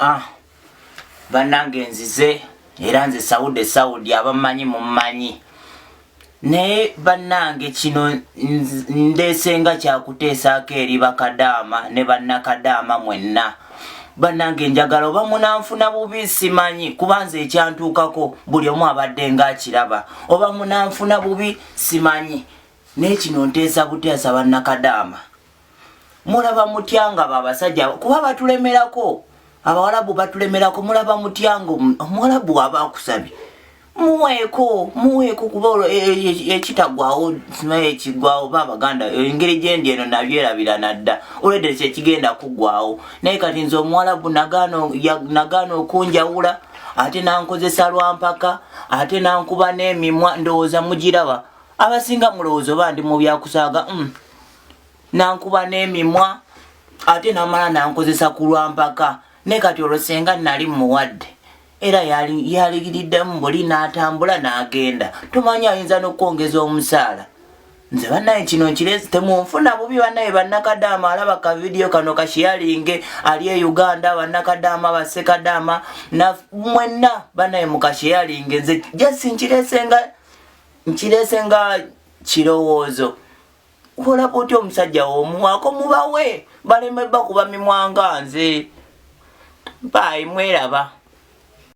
Ah, bannange nzize era nze Saudi Saudi abamanyi mummanyi naye bannange kino ndeese nga kyakuteesaako eri bakadaama ne bannakadaama mwenna. Bannange njagala oba munanfuna bubi simanyi, kuba nze ekyantuukako buli omu abadde nga akiraba. Oba munanfuna bubi simanyi, naye kino nteesa buteesa bannakadaama. Mulaba mutya nga babasajja kuba batulemerako, abawalabu batulemerako. Mulaba mutya nga omuwalabu aba akusabye muweeko muweeko, kuba olwo ekitagwawo simanyi ekigwawo. Ba abaganda engeri gyendi eno nabyerabira nadda olwedde kyekigenda kugwawo. Naye kati nze omuwalabu nagaana okunjawula, ate nankozesa lwampaka, ate nankuba n'emimwa. Ndowooza mugiraba abasinga mulowooza oba ndi mu byakusaaga. Nankuba n'emimwa ate namala nankozesa ku lwampaka. Naye kati olwo senga nali muwadde era yaligiriddemu buli n'atambula n'agenda, tomanyi ayinza n'okwongeza omusaala. Nze bannaye kino nkirezi, temunfuna bubi bannaye bannakadaama. Alaba ka vidiyo kano kasharinge ali e Uganda, bannakadaama, bassekadaama mwenna bannaye mukasharinge. Nze just nkirese nga kirowoozo. Olaba otya omusajja womuwaako mubawe baleme bakuba mimwanga? Nze baayi mweraba.